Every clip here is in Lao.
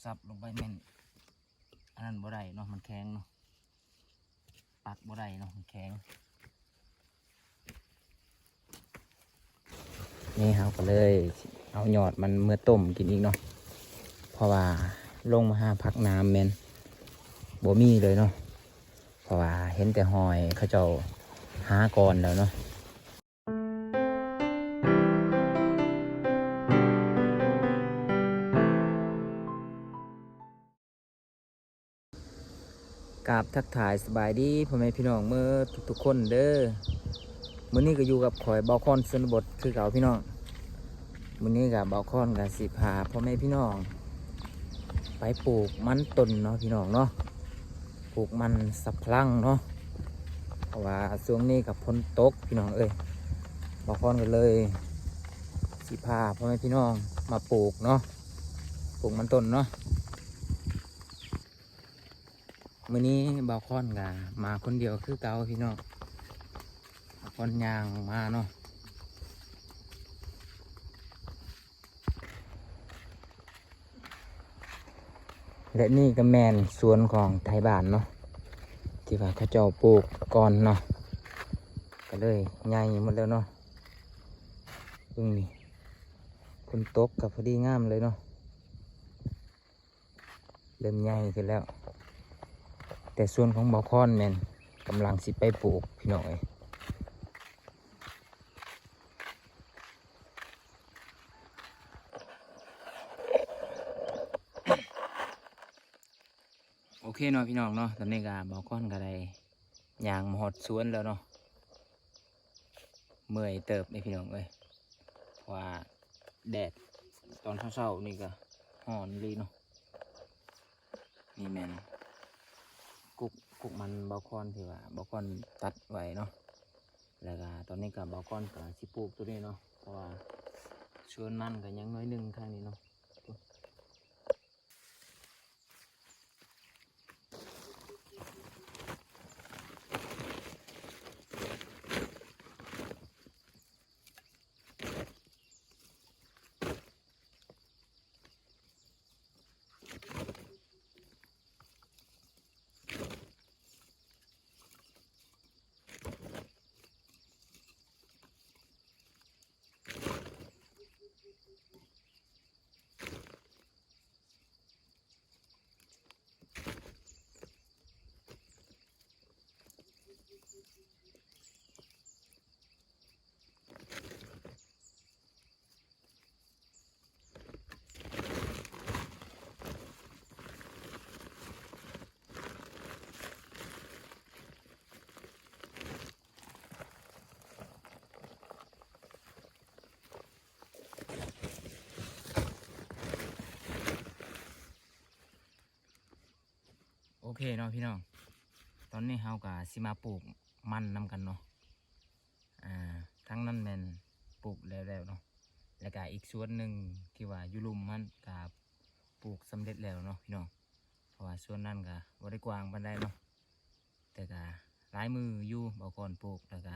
ສັບລົງໄປແມ່ນອັນນັ້ນບໍ່ໄດ້ເນາະ ມັນແຂງເນາະ ປັກບໍ່ໄດ້ເນາະ ມັນແຂງ. ນີ້ເຮົາກໍເລີຍເອົາຍອດມັນເມືອຕົ້ມກິນອີກເນາະ ເພາະວ່າລົງມາຫາຜັກນ້ຳແມ່ນບໍ່ມີເລີຍເນາະ ເພາະວ່າເຫັນແຕ່ຫອຍເຂົາເຈົ້າຫາກ່ອນແລ້ວເນາະ. ກາບທັກທາຍສະບາຍດີພໍ່ແມ່ພີ່ນ້ອງເໝິດທຸກໆຄົນເດີ. ມື້ນີ້ກໍຢູ່ກັບຂ້ອຍ ບ່າວຄອນຊົນນະບົດ ຄືເກົ່າພີ່ນ້ອງ. ມື້ນີ້ກໍບ່າວຄອນກໍຊິພາພໍ່ແມ່ພີ່ນ້ອງໄປປູກມັນຕົ້ນເນາະພີ່ນ້ອງເນາະ, ປູກມັນສຳປະຫຼັງເນາະ ເພາະວ່າຊ່ວງນີ້ກໍຝົນຕົກພີ່ນ້ອງເອີຍ. ບ່າວຄອນກໍເລີຍຊິພາພໍ່ແມ່ພີ່ນ້ອງມາປູກເນາະ, ປູກມັນຕົ້ນເນາະ. ມື້ນີ້ບ່າວຄອນກໍມາຄົນດຽວຄືເກົ່າພີ່ນ້ອງ, ບ່າວຄອນຍ່າງມາເນາະ. ແລະນີ້ກໍແມ່ນສວນຂອງໄທບ້ານເນາະ ທີ່ວ່າເຂົາເຈົ້າປູກກ່ອນເນາະ, ກໍເລີຍໃຫຍ່ໝົດແລ້ວເນາະ. ເບິ່ງນີ້ ຝົນຕົກກໍພໍດີງາມເລີຍເນາະ. ເລີ່ມໃຫຍ່ຂຶ້ນແລ້ວ, ແຕ່ສ່ວນຂອງບ່າວຄອນແມ່ນກຳລັງຊິໄປປູກພີ່ນ້ອງເອີຍ. ໂອເຄເນາະພີ່ນ້ອງເນາະ, ຕອນນີ້ກໍບ່າວຄອນກໍໄດ້ຍ່າງມາຮອດສວນແລ້ວເນາະ. ເມື່ອຍເຕີບເດ້ພີ່ນ້ອງເອີຍ, ເພາະວ່າແດດຕອນເຊົ້າໆນີ້ກໍຮ້ອນອີ່ຫຼີເນາະ. ນີ້ແມ່ນກົກ ກົກມັນບ່າວຄອນທີ່ວ່າບ່າວຄອນຕັດໄວ້ເນາະ, ແລ້ວກໍຕອນນີ້ກໍບ່າວຄອນກໍຊິປູກຕົວນີ້ເນາະ, ເພາະວ່າສວນມັນກໍຍັງໜ້ອຍໜຶ່ງຂ້າງນີ້ເນາະ. ໂອເຄເນາະພີ່ນ້ອງ, ຕອນນີ້ເຮົາກໍຊິມາປູກມັນນຳກັນເນາະ. ອ່າ ທາງນັ້ນແມ່ນປູກແລ້ວໆເນາະ, ແລ້ວກະອີກສວນໜຶ່ງທີ່ວ່າຢູ່ລຸ່ມຫັ້ນກະປູກສຳເລັດແລ້ວເນາະພີ່ນ້ອງ, ເພາະວ່າສວນນັ້ນກະບໍ່ໄດ້ກວ້າງປານໃດເນາະ, ແຕ່ກະຫຼາຍມື້ຢູ່ບ່າວຄອນປູກ. ແລ້ວກະ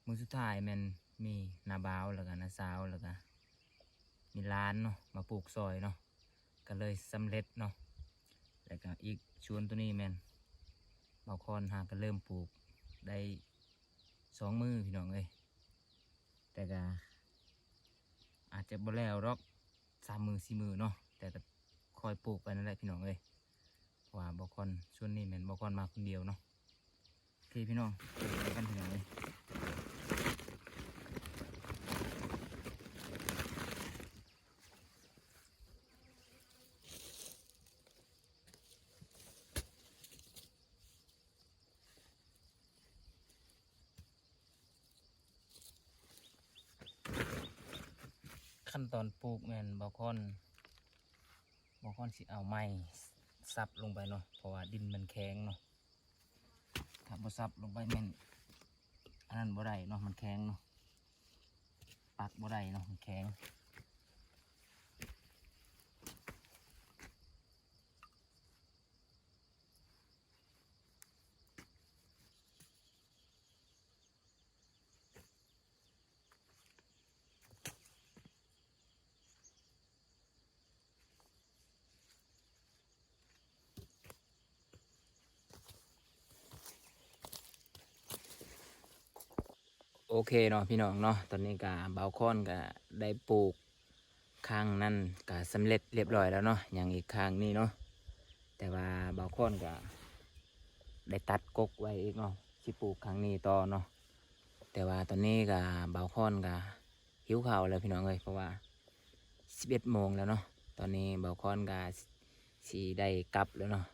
ມື້ສຸດທ້າຍແມ່ນມີນ້າບ່າວ ແລ້ວກະນ້າສາວ ແລ້ວກະມີຫຼານເນາະ ມາປູກຊ່ອຍເນາະ, ກໍເລີຍສຳເລັດເນາະ. ແລ້ວກໍອີກສວນຕົວນີ້ແມ່ນບ່າວຄອນຫາກໍເລີ່ມປູກໄດ້ສອງມື້ພີ່ນ້ອງເອີຍ, ແຕ່ກໍອາດຈະບໍ່ແລ້ວດອກ ສາມມື້ສີ່ມື້ເນາະ, ແຕ່ກໍຄ່ອຍປູກໄປນັ້ນແຫຼະພີ່ນ້ອງເອີຍ. ເພາະວ່າບ່າວຄອນ ສ່ວນນີ້ແມ່ນບ່າວຄອນມາຄົນດຽວເນາະ. ໂອເຄພີ່ນ້ອງ ເຈີກັນພີ່ນ້ອງເອີຍ. ຂັ້ນຕອນປູກແມ່ນບ່າວຄອນ ບ່າວຄອນຊິເອົາໄມ້ສັບລົງໄປເນາະ, ເພາະວ່າດິນມັນແຂງເນາະ. ຖ້າບໍ່ສັບລົງໄປແມ່ນອັນນັ້ນບໍ່ໄດ້ເນາະ, ມັນແຂງເນາະ, ປັກບໍ່ໄດ້ເນາະ, ມັນແຂງ. ອເຄເນາະພີ່ນ້ອງເນາະ, ຕອນນີ້ກະບ່າວຄອນກະໄດ້ປູກ ຂ້າງນັ້ນກະສຳເລັດລຽບຮ້ອຍແລ້ວເນາະ, ຍັງອີກຂ້າງນີ້ເນາະ. ແຕ່ວ່າບ່າວຄອນກະໄດ້ຕັດກົກໄວ້ອີກເນາະ, ຊິປູກຂ້າງນີ້ຕໍ່ເນາະ. ແຕ່ວ່າຕອນນີ້ກະບ່າວຄອນກະຫິວເຂົ້າແລ້ວພີ່ນ້ອງເອີຍ, ເພາະວ່າສິບເອັດໂມງແລ້ວເນາະ. ຕອນນີ້ບ່າວຄອນກະຊິໄດ້ກັບແລ້ວເນາະ.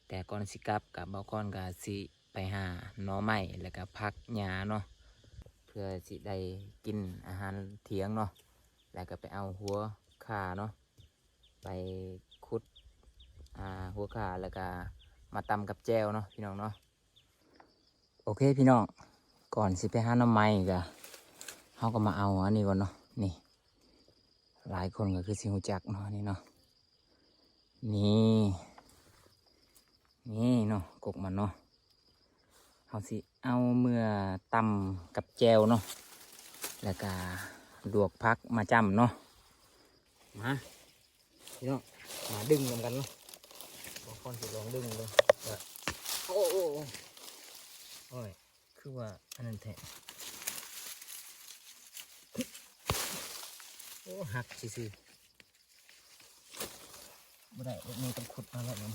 ແຕ່ກ່ອນຊິກັບກະບ່າວຄອນກະຊິໄປຫາໜໍ່ໄມ້ ແລ້ວກະຜັກຫຍ້າເນາະ, ເພື່ອຊິໄດ້ກິນອາຫານທ່ຽງເນາະ. ແລ້ວກະໄປເອົາຫົວຂ່າເນາະ, ໄປຂຸດ ອ່າ ຫົວຂ່າ ແລ້ວກະມາຕຳກັບແຈ່ວເນາະ ພີ່ນ້ອງເນາະ. ໂອເຄພີ່ນ້ອງ, ກ່ອນຊິໄປຫາໜໍ່ໄມ້ກະ ເຮົາກະມາເອົາອັນນີ້ກ່ອນເນາະ. ນີ້ ຫຼາຍຄົນກະຄືຊິຮູ້ຈັກເນາະ ນີ້ເນາະ. ນີ້ ນີ້ເນາະ ກົກມັນເນາະ, ເຮົາຊິເອົາເມືອຕຳກັບແຈ່ວເນາະ, ແລ້ວກະລວກຜັກມາຈ້ຳເນາະ. ມາ ພີ່ນ້ອງ ມາດຶງນຳກັນເນາະ. ບ່າວຄອນຊິລອງດຶງເບິ່ງ. ໂອ້ ໂອ້ ໂອ້ ໂອ້ຍ ຄືວ່າອັນນັ້ນແທ້. ໂອ້ ຫັກຊື່ໆ ບໍ່ໄດ້ ເອົາມືຕ້ອງຂຸດເອົາແລ້ວ. ນີ້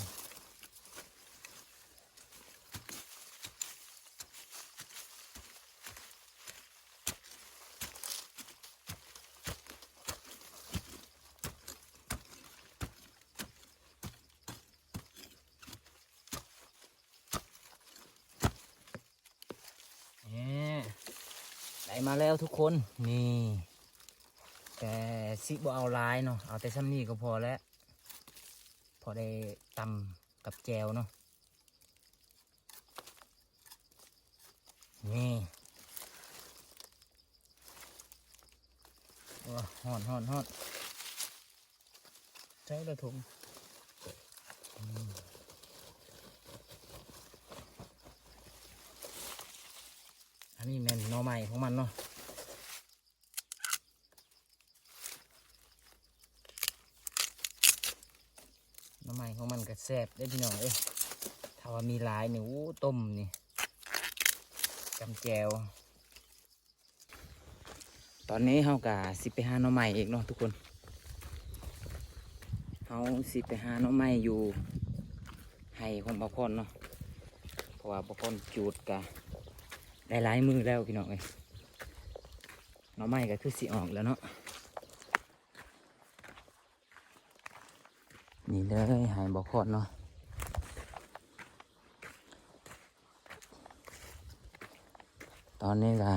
ໄດ້ມາແລ້ວທຸກຄົນ ນີ້. ແຕ່ຊິບໍ່ເອົາຫຼາຍເນາະ, ເອົາແຕ່ຊ່ຳນີ້ກະພໍແລ້ວ, ພໍໄດ້ຕຳກັບແຈ່ວເນາະ. ນີ້ ໂອ້ ຮ້ອນ ຮ້ອນ ຮ້ອນ. ໃສ່ລະຖົງ. ອັນນີ້ແມ່ນໜໍ່ໄມ້ຂອງມັນເນາະ. ໜໍ່ໄມ້ຂອງມັນກະແຊບເດ້ພີ່ນ້ອງເອີຍ, ຖ້າວ່າມີຫຼາຍນີ້ ໂອ້ ຕົ້ມນີ້ ຈ້ຳແຈ່ວ. ຕອນນີ້ເຮົາກະຊິໄປຫາໜໍ່ໄມ້ອີກເນາະທຸກຄົນ. ເຮົາຊິໄປຫາໜໍ່ໄມ້ຢູ່ໄຮ່ຂອງບ່າວຄອນເນາະ, ເພາະວ່າບ່າວຄອນຈູດກະໄດ້ຫຼາຍມື້ແລ້ວພີ່ນ້ອງເອີຍ. ໜໍ່ໄມ້ກະຄືຊິອອກແລ້ວເນາະ. ນີ້ເລີຍ ໄຮ່ບ່າວຄອນເນາະ. ຕອນນີ້ກະ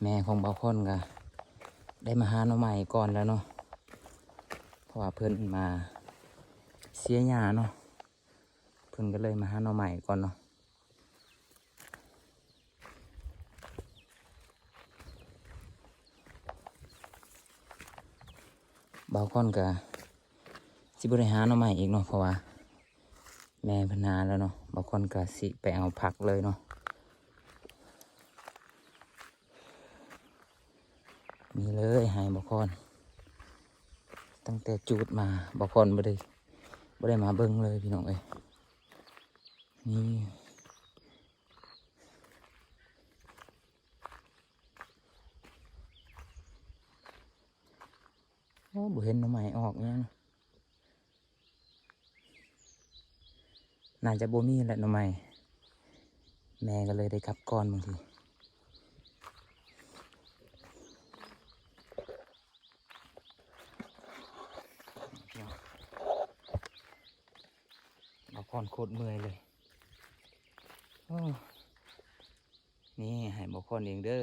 ແມ່ຂອງບ່າວຄອນກະໄດ້ມາຫາໜໍ່ໄມ້ກ່ອນແລ້ວເນາະ, ເພາະວ່າເພິ່ນມາເສຍຫຍ້າເນາະ, ເພິ່ນກະເລີຍມາຫາໜໍ່ໄມ້ກ່ອນເນາະ. ບ່າວຄອນກະຊິບໍ່ໄດ້ຫາໜໍ່ໄມ້ອີກເນາະ, ເພາະວ່າແມ່ເພິ່ນຫາແລ້ວເນາະ. ບ່າວຄອນກະຊິໄປເອົາຜັກເລີຍເນາະ. ນີ້ເລີຍໄຮ່ບ່າວຄອນ, ຕັ້ງແຕ່ຈູດມາບ່າວຄອນບໍ່ໄດ້ ບໍ່ໄດ້ມາເບິ່ງເລີຍພີ່ນ້ອງເອີຍ. ນີ້ ໂອ້ ບໍ່ເຫັນໜໍ່ໄມ້ອອກຫຍັງ, ໜ້າຈະບໍ່ມີແຫຼະໜໍ່ໄມ້, ແມ່ກະເລີຍໄດ້ກັບກ່ອນບາງທີ. ບ່າວຄອນໂຄດເມື່ອຍເລີຍ. ໂອ້ ນີ້ໄຮ່ບ່າວຄອນເອງເດີ.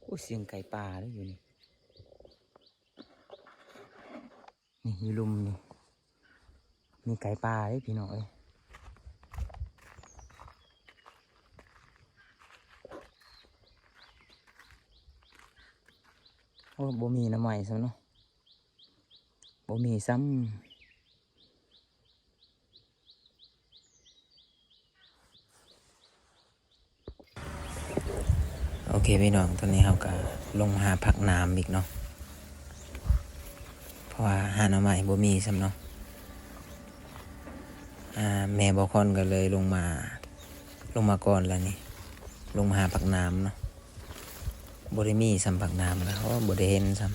ໂອ້ ສຽງໄກ່ປ່າເດ້ຢູ່ນີ້. ນີ້ຢູ່ລຸ່ມນີ້ ມີໄກ່ປ່າເດ້ພີ່ນ້ອງເອີຍ. ໂອ້ ບໍ່ມີໜໍ່ໄມ້ຊ້ຳເນາະ, ບໍ່ມີຊ້ຳ. ໂອ ເຄພີ່ນ້ອງ, ຕອນນີ້ເຮົາກໍລົງມາຫາຜັກໜາມອີກເນາະ ເພາະວ່າຫາໜໍ່ໄມ້ບໍ່ມີຊ້ຳເນາະ. ອ່າ ແມ່ບ່າວຄອນກໍເລີຍລົງມາ ລົງມາກ່ອນແລ້ວນີ້ ລົງມາຫາຜັກໜາມເນາະ. ບໍ່ໄດ້ມີຊ້ຳຜັກໜາມ ກໍບໍ່ໄດ້ເຫັນຊ້ຳ.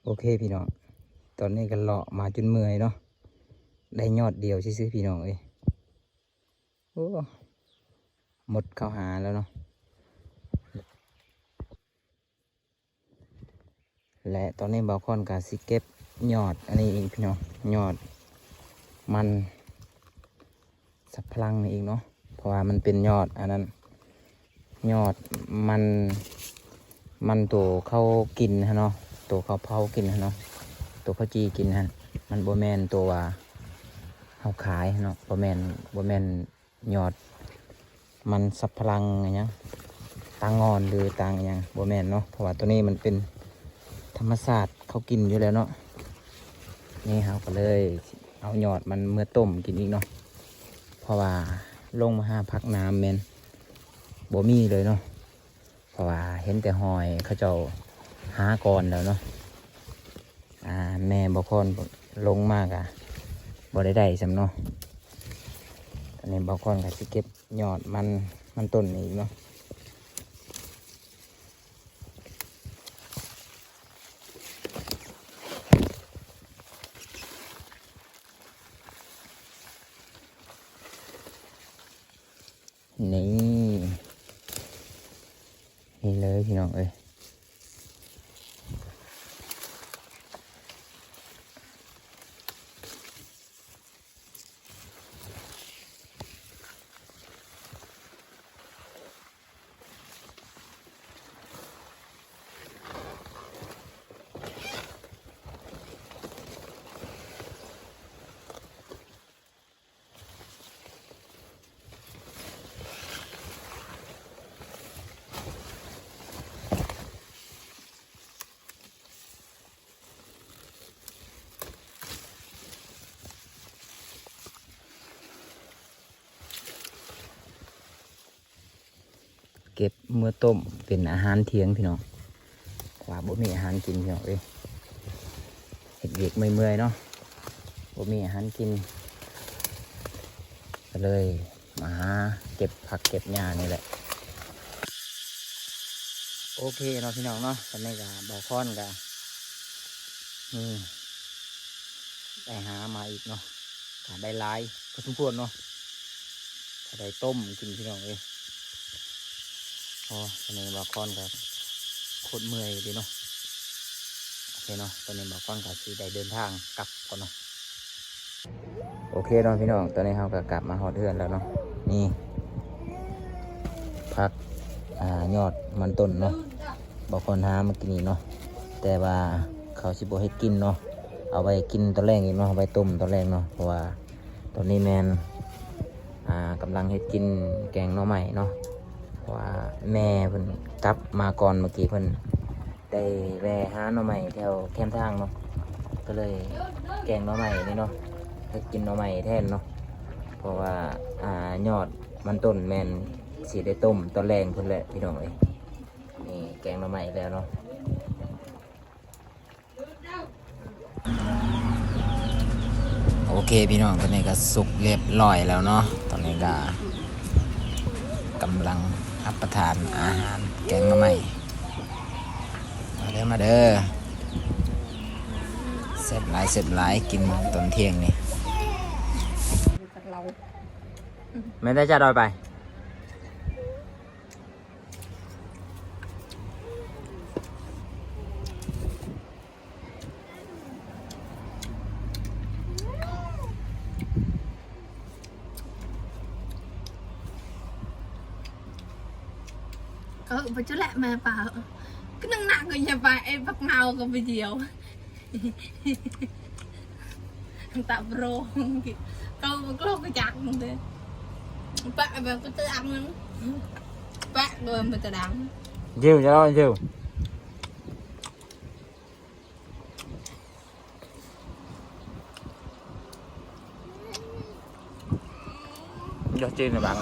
ໂອເຄພີ່ນ້ອງ, ຕອນນີ້ກໍເລາະມາຈົນເມື່ອຍເນາະ, ໄດ້ຍອດດຽວຊື່ໆ ພີ່ນ້ອງເອີຍ. ໂອ້ ມົດເຂົ້າຫາແລ້ວເນາະ. ແລະ ຕອນນີ້ບ່າວຄອນກໍຊິເກັບຍອດອັນນີ້ອີກພີ່ນ້ອງ, ຍອດມັນສັບພະລັງນີ້ອີກເນາະ, ເພາະວ່າມັນເປັນຍອດອັນນັ້ນ ຍອດມັນ ມັນໂຕເຂົາກິນຫັ້ນເນາະ, ໂຕເຂົາເຜົາກິນຫັ້ນເນາະ, ໂຕເຂົາຈີ່ກິນຫັ້ນ. ມັນບໍ່ແມ່ນໂຕວ່າເຮົາຂາຍເນາະ, ບໍ່ແມ່ນ ບໍ່ແມ່ນຍອດມັນສັບພະລັງຫຍັງ ຕາງອນ ຫຼື ຕາງຫຍັງ ບໍ່ແມ່ນເນາະ, ເພາະວ່າໂຕນີ້ມັນເປັນທຳມະຊາດເຂົາກິນຢູ່ແລ້ວເນາະ. ນີ້ເຮົາກໍເລີຍເອົາຍອດມັນເມືອຕົ້ມກິນອີກເນາະ, ເພາະວ່າລົງມາຫາຜັກໜາມແມ່ນບໍ່ມີເລີຍເນາະ, ເພາະວ່າເຫັນແຕ່ຫອຍເຂົາເຈົ້າຫາກ່ອນແລ້ວເນາະ. ອ່າ ແມ່ບ່າວຄອນລົງມາກະບໍ່ໄດ້ໄດ້ຊ້ຳເນາະ. ຕອນນີ້ບ່າວຄອນກໍຊິເກັບຍອດມັນ ມັນຕົ້ນນີ້ອີກເນາະ. ນີ້ ນີ້ເລີຍພີ່ນ້ອງເອີຍ. ເກັບເມືອຕົ້ມເປັນອາຫານທ່ຽງພີ່ນ້ອງ, ເພາະວ່າບໍ່ມີອາຫານກິນພີ່ນ້ອງເອີຍ. ເຮັດວຽກເມື່ອຍໆເນາະ, ບໍ່ມີອາຫານກິນ ກໍເລີຍມາຫາເກັບຜັກເກັບຫຍ້ານີ້ແຫຼະ. ໂອເຄເນາະພີ່ນ້ອງເນາະ, ຕອນນີ້ກໍບ່າວຄອນກໍ ນີ້ ໄດ້ຫາມາອີກເນາະ, ກໍໄດ້ຫຼາຍພໍສົມຄວນເນາະ, ກໍໄດ້ຕົ້ມກິນພີ່ນ້ອງເອີຍ. ໂອ້ ຕອນນີ້ບ່າວຄອນກໍໂຄດເມື່ອຍເລີຍເນາະ. ໂອເຄເນາະ, ຕອນນີ້ບ່າວຄອນກໍຊິໄດ້ເດີນທາງກັບກ່ອນເນາະ. ໂອເຄເນາະພີ່ນ້ອງ, ຕອນນີ້ເຮົາກໍກັບມາຮອດເຮືອນແລ້ວເນາະ. ນີ້ ຜັກ ອ່າ ຍອດມັນຕົ້ນເນາະ, ບ່າວຄອນຫາມາກິນນີ້ເນາະ, ແຕ່ວ່າເຂົາຊິບໍ່ເຮັດກິນເນາະ, ເອົາໄວ້ກິນຕອນແລງອີກເນາະ, ເອົາໄວ້ຕົ້ມຕອນແລງເນາະ, ເພາະວ່າຕອນນີ້ແມ່ນ ອ່າ ກຳລັງເຮັດກິນແກງໜໍ່ໄມ້ເນາະ, ເພາະວ່າແມ່ເພິ່ນກັບມາກ່ອນ, ເມື່ອກີ້ເພິ່ນ ໄດ້ແວ່ຫາໜໍ່ໄມ້ແຖວແຄມທາງເນາະ, ກໍເລີຍແກງໜໍ່ໄມ້ນີ້ເນາະ, ເຮັດກິນໜໍ່ໄມ້ແທນເນາະ, ເພາະວ່າ ອ່າ ຍອດມັນຕົ້ນແມ່ນຊິໄດ້ຕົ້ມຕອນແລງພຸ້ນແຫຼະພີ່ນ້ອງເອີຍ. ນີ້ແກງໜໍ່ໄມ້ແລ້ວເນາະ. ໂອເຄພີ່ນ້ອງ, ຕອນນີ້ກໍສຸກຮຽບຮ້ອຍແລ້ວເນາະ, ຕອນນີ້ກໍກຳລັງຮັບປະທານອາຫານແກງໜໍ່ໄມ້. ມາເດີ ມາເດີ, ແຊບຫຼາຍ ແຊບຫຼາຍ, ກິນຕອນທ່ຽງນີ້. ແມ່ນໄດ້ຈັດອອຍໄປ. ເອີ ບໍ່ຈຸແຫຼະແມ່ປ້າ, ກະນັ່ງໜ້າກໍຢ່າໄປ, ໄອ້ບັກເມົາກໍໄປດຽວ. ຕະໂບຣ ເຂົາບໍ່ກະຈັກເດ້ ປະແບບກະຈັກມັນ ປະໂດຍມັນຈະດັງ ເຈົ້າເຈົ້າ ຢາກກິນບາງ